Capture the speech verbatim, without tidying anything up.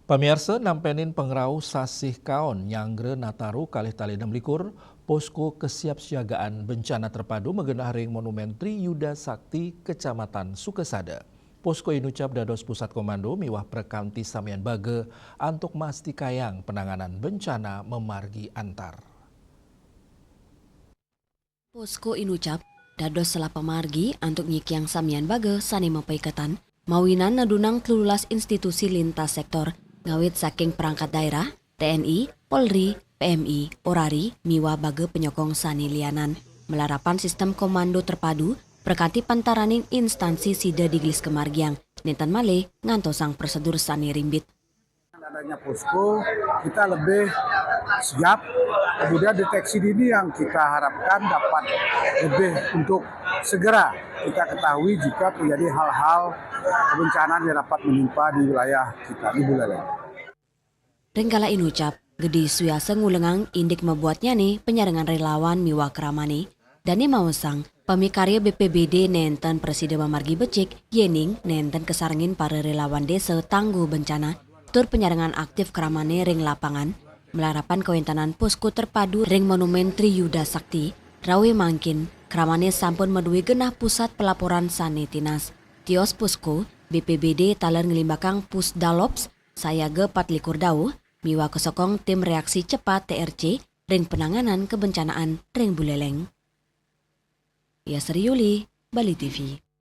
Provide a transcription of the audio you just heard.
Pamiarsa, nampenin pangrauh sasih kaon nyanggra Nataru kalih tali enam likur, Posko Kesiapsiagaan Bencana Terpadu magenah ring Monumen Tri Yuda Sakti, Kecamatan Sukasada. Posko inucap dados pusat komando miwah prakanti samian baga antuk mastikayang penanganan bencana mamargi antar. Posko inucap dados sela pamargi antuk nyikiang samian baga sane mapaiketan, mawinan nedunang telulas institusi lintas sektor, ngawit saking perangkat daerah, T N I, Polri, P M I, Orari, miwah baga penyokong sane lianan. Malarapan sistem komando terpadu, prakanti pantaraning instansi sida digelis kamargiang, nenten malih ngantosang prosedur sane rimbit. Adanya posko, kita lebih siap. Kemudian deteksi dini yang kita harapkan dapat lebih untuk segera kita ketahui jika terjadi hal-hal kebencanaan yang dapat menimpa di wilayah kita di Buleleng. Ring kala inucap, Gede Suyasa ngulengang indik mabuatnyane penyarengan relawan miwah kramane, dane maosang, pamikarya B P B D nenten prasida mamargi becik, yening nenten kasarengin para relawan desa tangguh bencana, tur penyarengan aktif kramane ring lapangan, malarapan kawentenan posko terpadu ring Monumen Tri Yuda Sakti, rauh mangkin, kramane sampun madue genah pusat pelaporan sane tinas. Tios posko, B P B D taler nglimbakang Pusdalops, sayaga patlikur dauh, miwah kasokong tim reaksi cepat T R C ring penanganan kebencanaan ring Buleleng. Yasri Yuli, Bali T V.